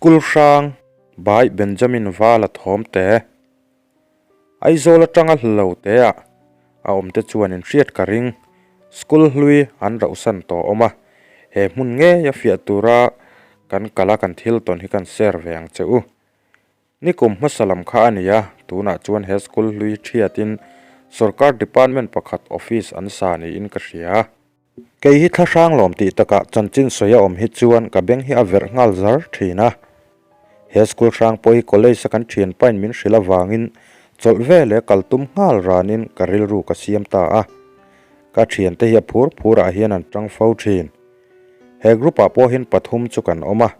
School hrang by Benjamin Vala Thawmte. Aizawl atanga hlo te ah a awm te chuan in hriat ka ring. School hlui an rauhsan tawh awm a, he hmun ngei a fiah tura kan kal a kan thil tawn hi kan share ve ang che u. Nikum hmasa lam kha a ni a, tunah chuan he school hlui thiatin sorkar department pakhat office an sa niin ka hria. Kei hi thlahrang lawm tih takah chanchin sawi a awm hi chuan ka beng hi a verh nghal zar thin a. He school hrang pawh hi college a kan thian pain min hrilh avangin chawlh ve leh kal tum nghal ranin ka rilru ka siam ta a. Ka thiante hi a phur phurah hian an tang fo thin. He group ah pawh hian pathum chu kan awm a.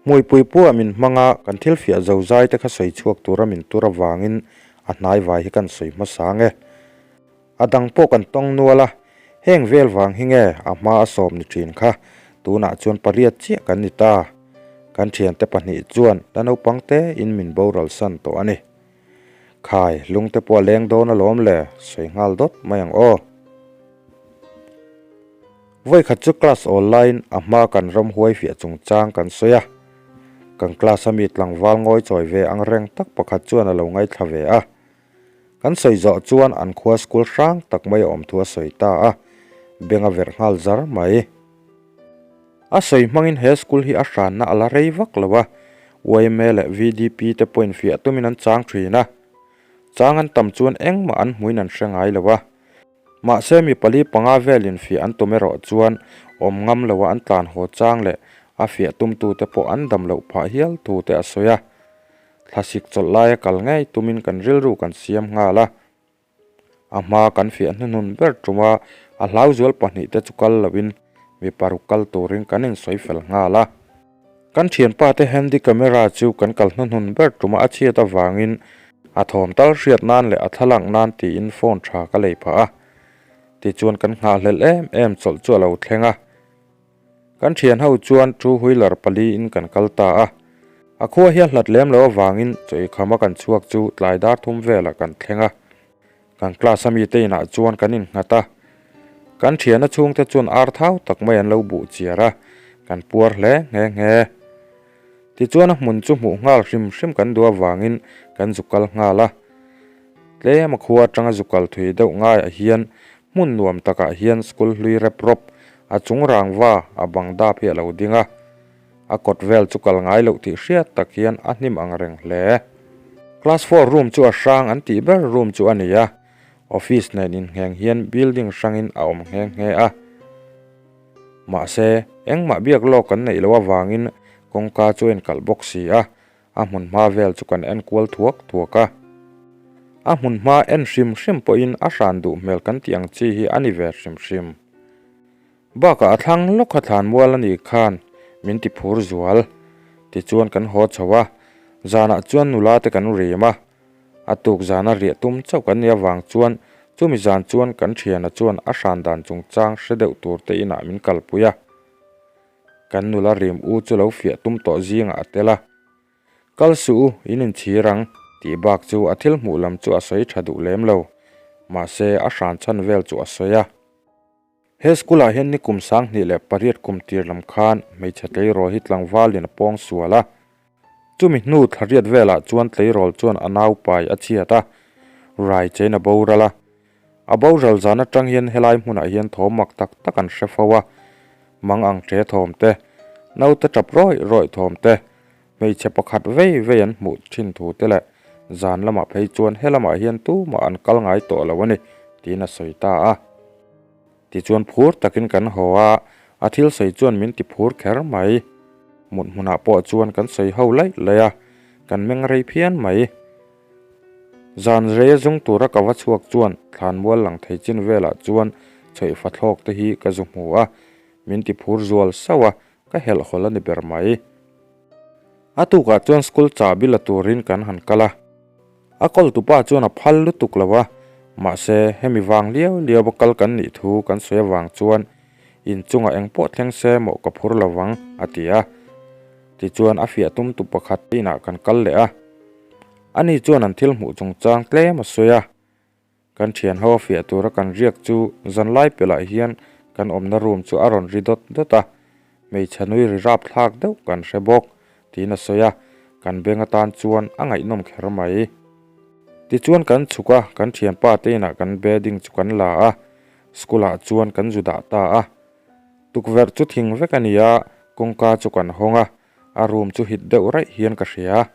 Hmuipui puah min hmang a, kan thil fiah zo zai te kha sawi chhuak tura min tur avangin a hnai vai hi kan sawi hmasa ang e. A dang pawh kan tawng nual a, heng vel vang hi nge a hma a sawm ni thin kha, tunah chuan pariat chiah kan ni ta. Kan thiante pahnih chuan la naupang te in min boral san tawh a ni. Khai, lungte pawh a leng dawn alawm le, sawi nghal dawt mai ang aw. Vawikhat chu class awl laiin a hma kan ramhuai fiah chungchang kan sawi a, kan class a mi tlangval ngawi chawi ve ang reng tak pakhat chuan a lo ngaithla ve a. Kan sawi zawh chuan an khua school hrang tak mai a awm thu a sawi ta a, beng a verh nghal zar mai. A sawi hmangin he school hi a hranna a la rei vak lo a, yma leh VDP te pawhin fiah tumin an chang thin a, chang an tam chuan engmah an hmuin an hre ngai lo a. Mahse mi pali panga velin fiah an tum erawh chuan awm ngam loa an tlan haw chang leh a fiah tumtute pawh an dam loh phah hial thu te a sawi a. Thlasik chawlh laia kal ngei tumin kan rilru kan siam nghal a. A hma kan fiah hnuhnun ber tuma a hlau zual pahnihte chu kal loin mi paruk kal turin kan insawi fel nghal a. Kan thianpa te handy camera chu kan kal hnuhnun ber tuma a chhiat avangin a thawm tal hriat nan leh a thlalak nan tiin phone tha ka lei phah a. Tichuan kan nghahhlelh em em chawlh chu a lo thleng a. Kan thian ho chuan two wheeler pali in kan kal ta a. A khua hi a hlat lem lo avangin chaw eikham a kan chhuak chu tlai dar thum velah kan thleng a. Kan class a mite inah chuan kan innghat a, kan thiana chhungte chuan ar thau tak mai an lo buh chiar a, kan puar hle nghe nghe. Tichuan a hmun chu hmuh nghal hrim hrim kan duh avangin kan zu kal nghal a. Tlem a khua atanga zu kal thui deuh ngaiah hian hmun nuam takah hian school hlui rep rawp a chung rangva a bang dap hi a lo ding a. A kawt vel chu kal ngai loh tih hriat tak hian a hnim ang reng hle. Class four room chu a hrang an tih ber room chu a ni a, office nen inhngheng hian building hrangin a awm nghe nghe a. Mahse, engmah biak lawk kan neih loh avangin kawngka chu a inkalh bawk si a, a hmun hma vel chu kan en kual thuak thuak a. A hmun hma en hrim hrim pawhin a hran duh hmel kan tih ang chi hi a ni ve hrim hrim. Bakah a thlang lawk kha thlan mual a nih khan min ti phur zual. Tichuan kan haw chho a, zanah chuan nula te kan rim a. A tuk zana riah tum chauh kan nih avang chuan chumi zan chuan kan thiana chuan a hran dan chungchang hre deuh tur te inah min kalpui a. Kan nula rim u chu lo fiah tum tawh zingah a tel a. Kal suh u, in inchhir ang, tih bak chu a thil hmuh lam chu a sawi tha duh lem lo. Mahse a hran chhan vel chu a sawi a. He school ah hian nikum 2008 kum tir lam khan hmeichhe tleirawl hi tlangvalin a pawng sual a. Chumi hnu thlariat velah chuan tleirawl chuan a naupai a chhiat a, rai chein a boral a. A boral zan atang hian helai hmunah hian thawm mak tak tak an hre fo a, mang ang ṭe thawm te, naute ṭap rawih rawih thawm te, hmeichhe pakhat vei vei an hmuh thin thu te leh zan lamah phei chuan helamah hian tumah an kal ngai tawh lo a ni tiin a sawi ta a. Tichuan phur takin kan haw a, a thil sawi chuan min ti phur kher mai. Mut hmunah pawh chuan kan sawi ho laih laih a, kan meng rei phian mai. Zan rei a zung tura ka va chhuak chuan thlanmual lang thei chin velah chuan chawihfa thlawk te hi ka zu hmu a, min ti phur zual sauh a, ka helh hawl a ni ber mai. A tukah chuan school chahbi la turin kan han kal a. A kawltupa chuan a phal lutuk lo a, mahse hemi vang liau liau a kal kan nih thu kan sawi avang chuan inchungah engpawh thleng se mawh ka phur lo vang a ti a. Tichuan a fiah tumtu pakhat inah kan kal leh a. Ani chuan an thil hmuh chungchang tlem a sawi a. Kan thian ho a fiah tura kan riak chu zanlai pelh ah hian kan awmna room chu a rawn ri dawt dawt a, hmeichhe nui ri rap thlak deuh kan hre bawk. tiin a sawi a, kan beng atan chuan a ngaihnawm kher mai. Tichuan kan chhuk a, kan thianpa te inah kan bedding chu kan la a, school ah chuan kan zu dah ta a. Tukverh chu thing vek a ni a, kawngka chu kan hawng a, a room chu hit deuh raih hian ka hria.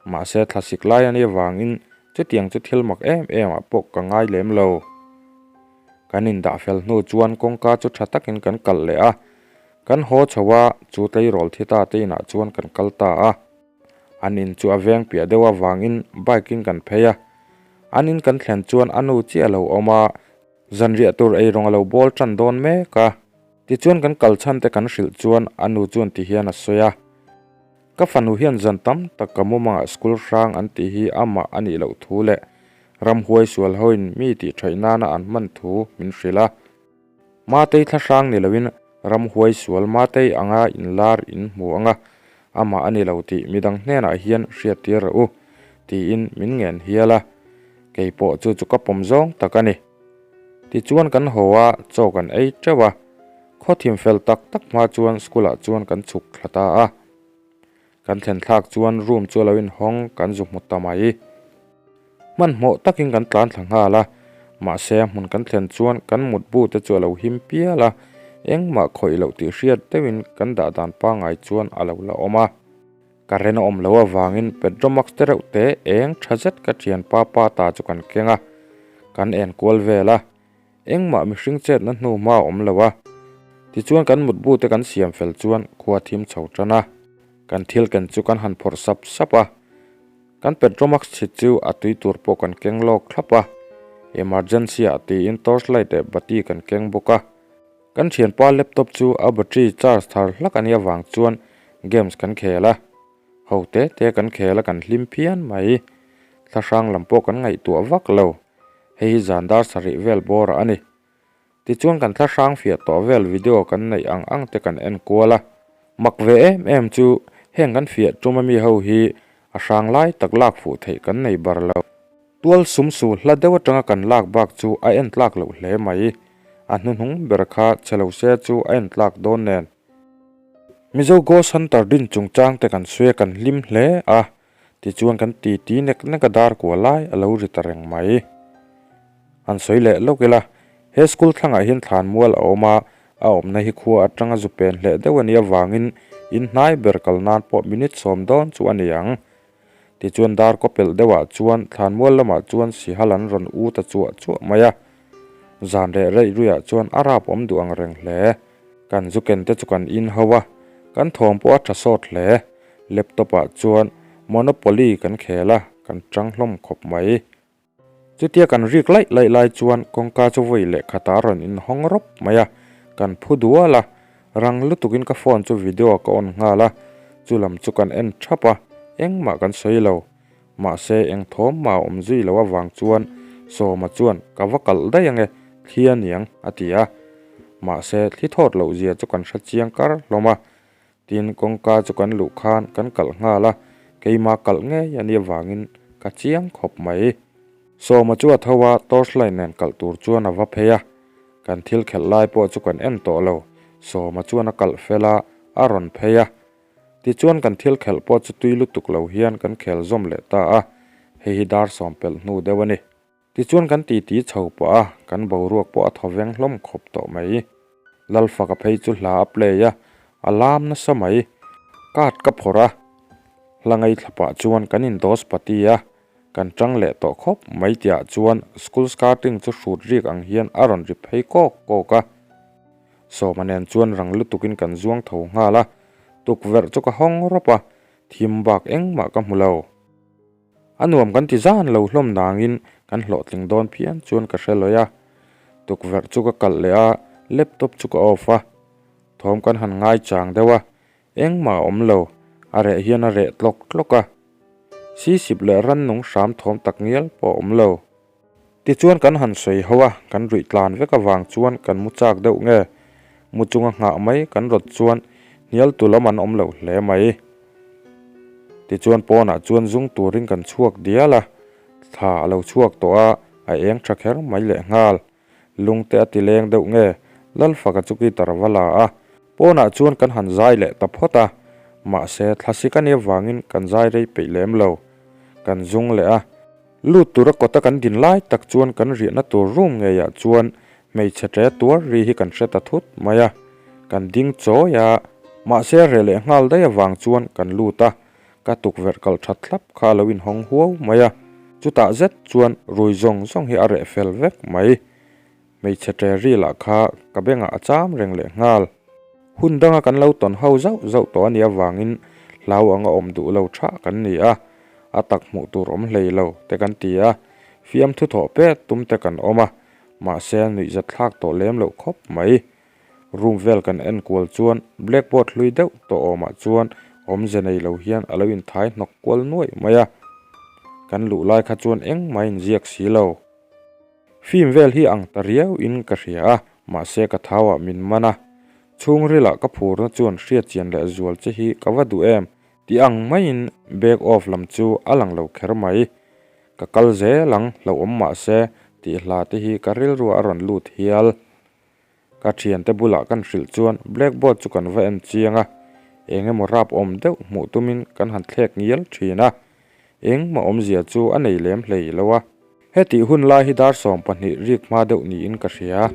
Mahse thlasik lai a nih avangin chutiang chu thil mak em em ah pawh ka ngai lem lo. Kan indah fel hnu chuan kawngka chu tha takin kan kalh leh a, kan haw chho a, chu tleirawl thi ta te inah chuan kan kal ta a. An in chu a veng piah deuh avangin bike in kan phei a, an in kan thlen chuan a nu chiah a lo awm a, zanriah tur eirawng a lo bawl tan dawn mek a. Tichuan kan kal chhan te kan hrilh chuan a nu chuan ti hian a sawi a, Ka fanu hian zan tam tak ka mumangah school hrang an tih hi amah a nih loh thu leh ramhuai sual hoin mi tih thaih nana an hman thu min hrilh a. Matei thla hrang ni loin ramhuai sual Matei anga inlar in hmu anga amah a ni lo tih midang hnenah hian hriattir rawh u tiin min ngen hial a, kei pawh chu chu ka pawm zawng tak a ni. Tichuan kan haw a, chaw kan ei teuh a, khaw thim fel tak tak hma chuan school ah chuan kan chhuk thla ta a. Kan thlen thlak chuan room chu a lo inhawng kan zu hmu ta mai. Hmanhmawh takin kan tlan thla nghal a, mahse a hmun kan thlen chuan kan mutbu te chu a lo him pial a, engmah khawih loh tih hriat deuhin kan dah dan pangngai chuan a lo la awm a. Current a awm loh avangin Petromax te reuh te eng tha zet ka thianpa pa ta chu kan keng a, kan en kual vel a. Engmah mihring chetna hnu hma a awm lo a, tichuan kan mutbu te kan siam fel chuan khua thim chho tan a. Kan thil ken chu kan han phawrh sap sap a, kan Petromax chhit chu a tui tur pawh kan keng lawk thlap a, emergency ah tiin torchlight leh bati kan keng bawk a. Kan thianpa laptop chu a battery charge thar hlak a nih avang chuan games kan khel a, ho te te kan khel a kan hlim phian mai. Thlahrang lam pawh kan ngaihtuah vak lo. Hei hi zan dar sarih vel bawr ah a ni. Tichuan kan thlahrang fiah tawh vel video kan neih ang ang te kan en kual a. Mak ve em em chu heng kan fiah tum ami ho hi a hrang lai tak lak fuh theih kan nei bar lo. Tual sum su hla deuh atanga kan lak bak chu a en tlak loh hle mai. A hnuhnung ber kha che lo se chu a en tlak dawn nen. Mizo Ghost Hunter din chungchang te kan suia kan hlim hle a. Tichuan kan ti ti nek nek a dar kua lai a lo ri ta reng mai. An sawi leh lawk ila, he school thlangah hian thlan mual a awm a, a awmna hi khua atanga zu pen hleh deuh a nih avangin in hnai ber kal nan pawh minute sawm dawn chu a ni ang. Tichuan dar kaw pelh deuhah chuan thlan mual lamah chuan sihal an rawn u ta chuah chuah mai a. Zan reh reih ruihah chuan a rap awm duh ang reng hle. Kan zu ken te chu kan in ho a, kan thawm pawh a tha sawt hle. Laptop ah chuan Monopoly kan khel a, kan chang hlawm khawp mai. Chutia kan rik laih laih lai chuan kawngka chu vawi leh khatah a rawn inhawng rawp mai a, kan phu dual a, rang lutukin ka phone chu video ka on nghal a, chu lam chu kan en thap a, engmah kan sawi lo. Mahse eng thawm mah a awm zui lo avang chuan Sawma chuan ka va kalh daih ange, thli a niang a ti a. Mahse thli thawt loh zia chu kan hre chiang kar hlawm a, Tin, kawngka chu kan luh khan kan kalh nghal a, keimah kalh ngei a nih avangin ka chiang khawp mai. Sawma chu a tho a, torchlight nen kalh tur chuan a va phei a, kan thil khelh lai pawh chu kan en tawh lo. Sawma chuan a kalh fel a, a rawn phei a. Tichuan kan thil khelh pawh chu tui lutuk lo hian kan khel zawm leh ta a, hei hi dar sawm pelh hnu deuh a ni. Tichuan kan titi chho pah a, kan boruak pawh a thaw veng hlawm khawp tawh mai. Lalfaka phei chu hla a play a, a lam nasa mai. Card ka phawrh a, hla ngaithla pah chuan kan indos pati a, kan tang leh tawh khawp mai tihah chuan school skirting chu hrut rik ang hian a rawn ri phei kawk kawk a. Sawma nen chuan rang lutukin kan zuang tho nghal a, tukverh chu ka hawng rawp a, thim bak engmah ka hmu lo. A nuam kan ti zan lo hlawm nangin kan hlawhtling dawn phian chuan ka hre lawi a. Tukverh chu ka kalh leh a, laptop chu ka off a. Thawm kan han ngai chang deuh a, engmah a awm lo, a reh hian a reh tlawk tlawk a. Sisip leh rannung hram thawm tak ngial pawh a awm lo. Tichuan kan han sawi ho a, kan ruih tlan vek avang chuan kan mu chak deuh nge? Mu chunga nghah mai kan rawt chuan hnial tu lam an awm lo hle mai. Tichuan pawnah chuan zung turin kan chhuak dial a, thla a lo chhuak tawh a, a eng tha kher mai leh nghal. Lungte a ti leng deuh nge? Lalfaka chu guitar a va la a, pawnah chuan kan han zai leh ta phawt a. Mahse, thlasik a nih avangin kan zai rei peih lem lo. Kan zung leh a. Lut tura kawta kan din lai tak chuan kan riahna tur room ngeiah chuan hmeichhe ṭe tuar ri hi kan hre ta thut mai a. Kan ding chawi a, mahse a reh leh nghal daih avang chuan kan lut a, ka tukverh kalh ṭhat thlap kha a lo inhawng huau mai a. Chutah zet chuan rui zawng zawng hi a reh fel vek mai. Hmeichhe ṭe ri lah kha ka bengah a cham reng leh nghal. Hun danga kan lo tawn ho zauh zauh tawh a nih avangin hlau anga awm duh lo thah kan ni a, a tak hmuh tur awm hlei lo te kan ti a, fiamthu thawh pek tum te kan awm a, mahse a nuihzat thlak tawh lem loh khawp mai. Room vel kan en kual chuan blackboard hlui deuh tawh awmah chuan awmze nei lo hian a lo inthai hnawk kual nuaih mai a, kan luh lai kha chuan engmah a inziak si lo. Film vel hi ang ta riau in ka hria a, mahse ka thau ah min man a. Chhungril ah ka phurna chuan hriatchian leh zual che hi ka va duh em tih ang maiin back off lam chu a lang lo kher mai. Ka kal zel ang hlauhawm mahse tih hla te hi ka rilru a rawn lut hial. Ka thiante bulah kan hrilh chuan blackboard chu kan va en chiang a, eng emaw rap awm deuh hmuh tumin kan han thlek ngial thin a, engmah awmzia chu a nei lem hlei lo a. Hetih hun lai hi dar 12 rik hma deuh niin ka hria.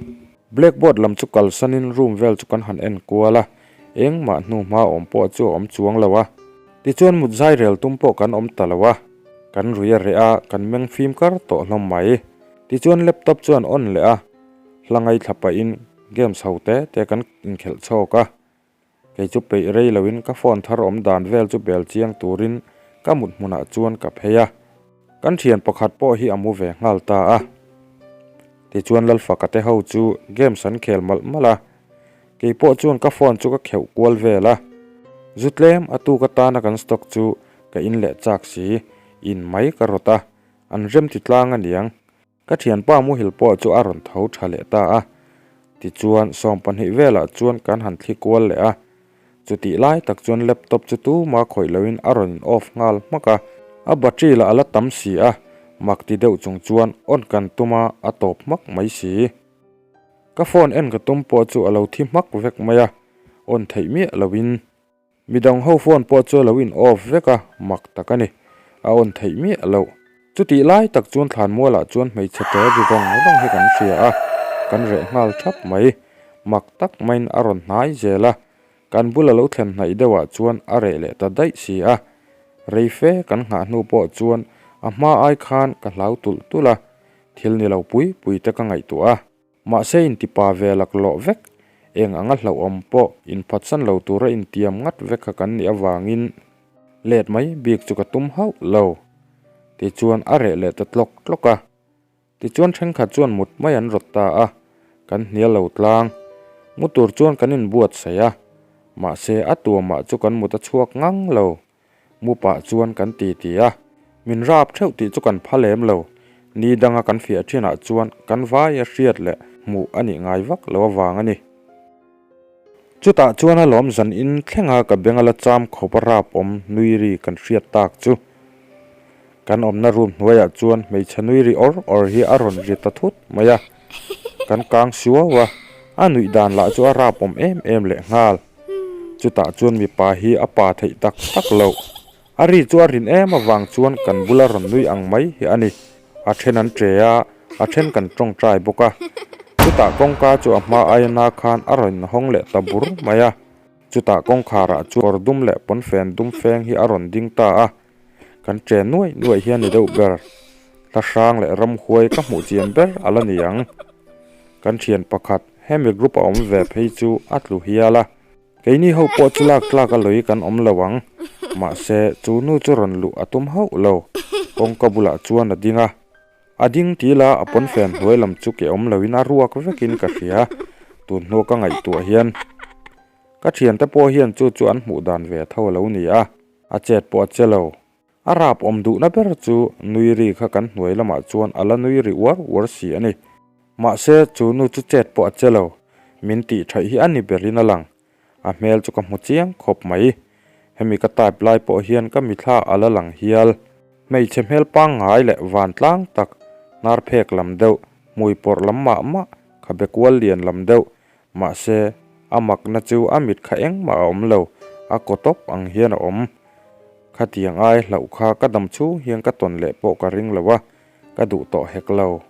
Blackboard lam chu kalsanin room vel chu kan han en kual a, engmah hnu hma awm pawh chu a awm chuang lo a. Tichuan mut zai rel tum pawh kan awm ta lo a, kan rui a reh a, kan meng fim kar tawh hlawm mai. Tichuan laptop chuan on leh a. Hla ngaithla pahin games ho te te kan inkhelh chhawk a, kei chu peih rei loin ka phone thar awm dan vel chu bel chiang turin ka mut hmunah chuan ka phei a, kan thian pakhat pawh hi a mu ve nghal ta a. Tichuan Lalfaka te ho chu games an khel malh malh a, kei pawh chuan ka phone chu ka kheuh kual vel a, zu tlem a tuk atana kan stock chu ka in leh chak si, in mai ka rawt a, an rem ti tlang aniang. Ka thianpa muhil pawh chu a rawn tho tha leh ta a, tichuan 12 velah chuan kan han thli kual leh a, chutih lai tak chuan laptop chu tuma khawih loin a rawn in off nghal hmak a, a battery lah a la tam si a, mak ti deuh chung chuan on kan tum a, a tawp hmak mai si. Ka phone en ka tum pawh chu a lo thi hmak vek mai a, on theih miah loin. Midang ho phone pawh chu a lo in off vek a, mak tak a ni. A on theih miah loh. Chutih lai tak chuan thlanmualah chuan hmeichhe ṭe ri rawng rawng hi kan hria a, kan reh nghal ṭhap mai. Mak tak maiin a rawn hnai zel a, kan bul a lo thlen hnaih deuhah chuan a reh leh ta daih si a. Rei fe kan nghah hnu pawh chuan a hma ai khan ka hlau tulh tulh a, thil ni lo pui pui te ka ngaihtuah a. Mahse intipa ve laklawh vek, eng anga hlauhawm pawh inphatsan lo tura intiam ngat vek kha kan nih avangin let mai bik chu ka tum hauh lo. Tichuan a reh leh ta tlawk tlawk a. Tichuan thenkhat chuan mut mai an rawt ta a, kan hnial lo tlang. Mu tur chuan kan inbuatsaih a, mahse a tuamah chu kan mut a chhuak ngang lo. Mu pah chuan kan ti ti a, min rap theuh tih chu kan pha lem lo. Ni danga kan fiah thinah chuan kan vai a hriat leh hmuh a nih ngai vak lo avang a ni. Chutah chuan a lawm zan in thlenga ka beng a la cham khawp a rap awm nui ri kan hriat tak chu. Kan awmna room hnuaiah chuan hmeichhe nui ri awr awr hi a rawn ri ta thut mai a, kan kang suau a, a nuih dan lah chu a rap awm em em leh nghal. Chutah chuan mipa hi a pa theih tak tak loh. A ri chu a rin em avang chuan kan bula rawn nui ang mai hi a ni. A then an che a, a then kan tawngtai bawk a. Chutah kawngka chu a hma aia na khan a rawn inhawng leh ta bur mai a. Chutah kawngkharah chuan kawr dum leh pawnfen dum feng hi a rawn ding ta a. Kan che nuaih nuaih hian ni deuh ber. Hla hrang leh ramhuai ka hmuh chian ber a la ni ang. Kan thian pakhat hemi group a awm ve phei chu a tlu hial a. Keini ho pawh chu lak tlak a lawi kan awm lo ang. Mahse chu nu chu rawn luh a tum hauh lo. Kawngka bulah chuan a ding a. A ding ti la a pawnfen hnuai lam chu ke awm loin a ruak vekin ka hria. Tun hnu ka ngaihtuah hian ka thiante pawh hian chu chu an hmuh dan ve tho a lo ni a. A chet pawh a che lo. A rap awm duhna ber chu nui ri kha kan hnuai lamah chuan a la nui ri uar uar si a ni. Mahse, chu nu chu chet pawh a che lo. Min tih thaih hi a ni berin a lang. A hmel chu ka hmu chiang khawp mai. Hemi ka type lai pawh hian ka mithla a la lang hial. Hmeichhe hmel pangngai leh vantlang tak, hnar phek lam deuh, hmui pawrh lam mah mah, khabe kual lian lam deuh, Mahse, a makna chu a mit kha engmah a awm lo. A kaw tawp ang hian a awm. Khatiang ai hlauh kha ka dam chhung hian ka tawn leh pawh ka ring lo a, ka duh tawh hek lo.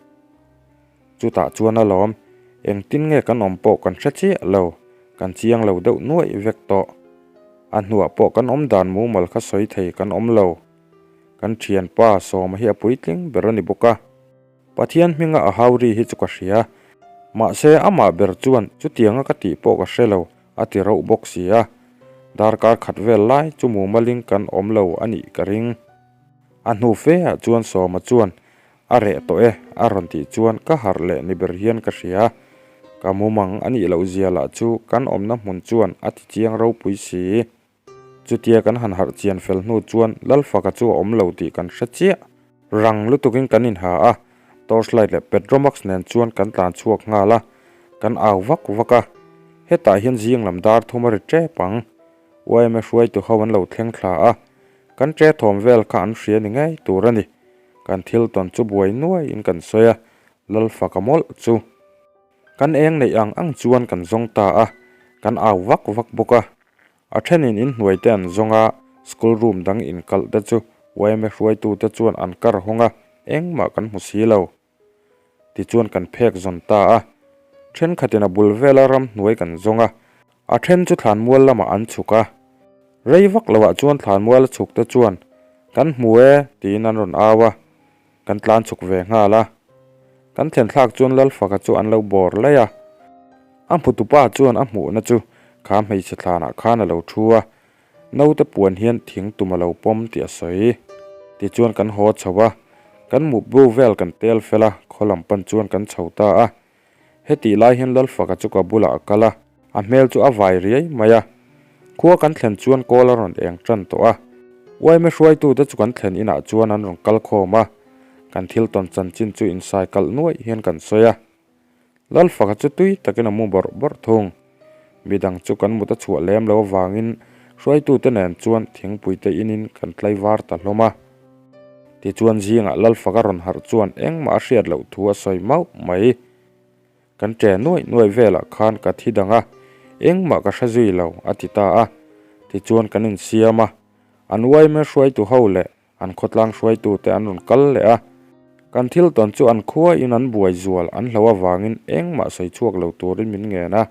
Chutah chuan alawm, engtin nge kan awm pawh kan hre chiah lo, kan chiang lo deuh nuaih vek tawh. A hnuah pawh kan awm dan mumal kha sawi thei kan awm lo. Kan thianpa Sawma hi a puitling ber a ni bawk a. Pathian hminga a hau ri hi chu ka hria. Mahse amah ber chuan chutianga ka tih pawh ka hre lo a ti rauh bawk si a. Darkar khat vel lai chu mumalin kan awm lo a nih ka ring. A hnu fe ah chuan Sawma chuan a reh tawh e a rawn tih chuan ka harh leh ni ber hian ka hria. Ka mumang a nih loh zia lah chu kan awmna hmun chuan a ti chiang ropui si. Chutia kan han harh chian fel hnu chuan Lalfaka chu a awm lo tih kan hre chiah. Rang lutukin kan inha a, torchlight leh petromax nen chuan kan tlan chhuak nghal a, kan au vak vak a. Hetah hian zing lam dar thum a ri tep ang. Yma hruaitu ho an lo thleng thla a, kan ṭe thawm vel kha an hria ni ngei tur a ni. Kan thil tawn chu buai nuaiin kan sawi a, Lalfaka mawlh chu. Kan eng neih ang ang chuan kan zawng ta a, kan au vak vak bawk a. A thenin inhnuai te an zawng a, school room dang inkalh te chu yma hruaitu te chuan an kar hawng a, engmah kan hmu si lo. Tichuan kan phek zawn ta a, thenkhatin a bul vela ramhnuai kan zawng a, a then chu thlanmual lamah an chhuk a. Rei vak loah chuan thlanmuala chhuk te chuan, Kan hmu e, tiin an rawn au a, kan tlan chhuk ve nghal a. Kan thlen thlak chuan Lalfaka chu an lo bawr laih a. A hmutupa chuan a hmuhna chu kha hmeichhe thlanah khan a lo thu a, Naute puan hian thing tum a lo pawm tih a sawi. Tichuan kan haw chho a, kan mutbu vel kan tel fel a, khaw lam pan chuan kan chho ta a. Hetih lai hian Lalfaka chu ka bulah a kal a, a hmel chu a vai riai mai a. Khua kan thlen chuan kawl a rawn eng tan tawh a. Uaime hruaitute chu kan thlen inah chuan an rawn kal khawm a, kan thil tawn chanchin chu insai kalh nuaih hian kan sawi a. Lalfaka chu tui takin a mu bawrh bawrh thung. Midang chu kan mut a chhuah lem lo avangin hruaitute nen chuan thingpuite inin kan tlaivar ta hlawm a. Tichuan zingah Lalfaka rawn harh chuan engmah a hriat loh thu a sawi mauh mai. Kan ṭe nuaih nuaih velah khan ka thi dang a, engmah ka hre zui lo a ti ta a. Tichuan kan insiam a, an uaime hruaitu ho leh An khawtlang hruaitute an rawn kal leh a, kan thil tawn chu an khuaiin an buai zual an hlo avangin engmah sawi chhuak lo turin min ngen a.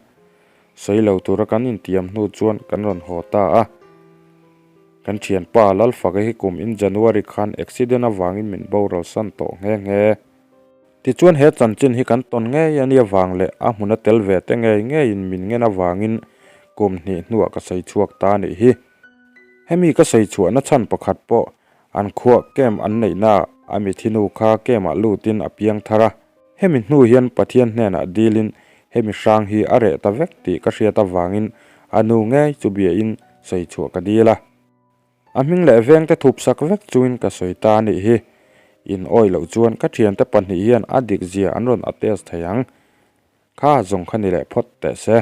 Sawi lo tura kan intiam hnu chuan kan rawn haw ta a. Kan thianpa Lalfaka hi kum in January khan accident avangin min boral san tawh nghe nghe. Tichuan he chanchin hi kan tawn ngei a nia vang leh a hmuna tel ve te ngei ngeiin min ngen avangin kum hnih hnuah ka sawi chhuak ta a nih hi. Hemi ka sawi chhuahna chhan pakhat pawh an khuah camp an neihna a mithi nu kha camp ah lutin a piang thar a. Hemi hnu hian Pathian hnenah dilin hemi hrang hi a reh ta vek tih ka hriat avangin a nu ngei chu biain sawi chhuah ka dil a. A hming leh vengte thup sak vek chungin ka sawi ta a nih hi. In awih loh chuan ka thiante pahnih hian a dik zia an rawn attest thei ang. Kha zawng kha ni leh phawt teh se.